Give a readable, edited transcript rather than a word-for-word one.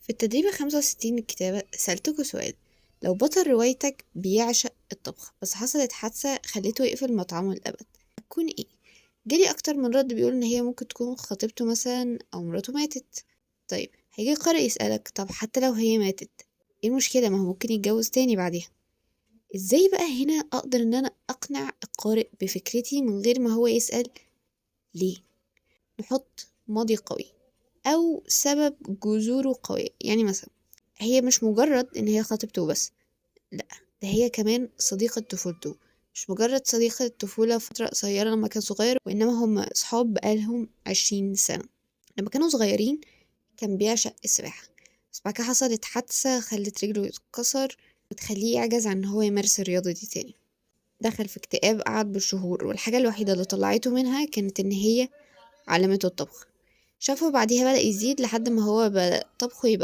في التدريب 65 الكتابة سألتكوا سؤال: لو بطل روايتك بيعشق الطبخ بس حصلت حادثة خليته يقفل مطعمه للأبد، هتكون ايه؟ جالي أكتر من رد بيقول إن هي ممكن تكون خطيبته مثلا أو مراته ماتت. طيب هيجي قارئ يسألك: طب حتى لو هي ماتت ايه المشكلة؟ ما هو ممكن يتجوز تاني بعديها. ازاي بقى هنا أقدر إن أنا أقنع القارئ بفكرتي من غير ما هو يسأل ليه؟ نحط ماضي قوي أو سبب جذوره قوية. يعني مثلا هي مش مجرد إن هي خطيبته بس، لأ ده هي كمان صديقة طفولته، مش مجرد صديقة طفولة فترة قصيرة لما كان صغير، وإنما هم صحاب بقالهم 20 سنة. لما كانوا صغيرين كان بيعشق السباحة، بس بعد كده حصلت حادثة خلت رجله يتكسر وتخليه يعجز عن إن هو يمارس الرياضة دي تاني. دخل في اكتئاب قعد بالشهور، والحاجة الوحيدة اللي طلعته منها كانت إن هي علمته الطبخ. شافه بعديها بدأ يزيد لحد ما هو بدأ طبخه يبقى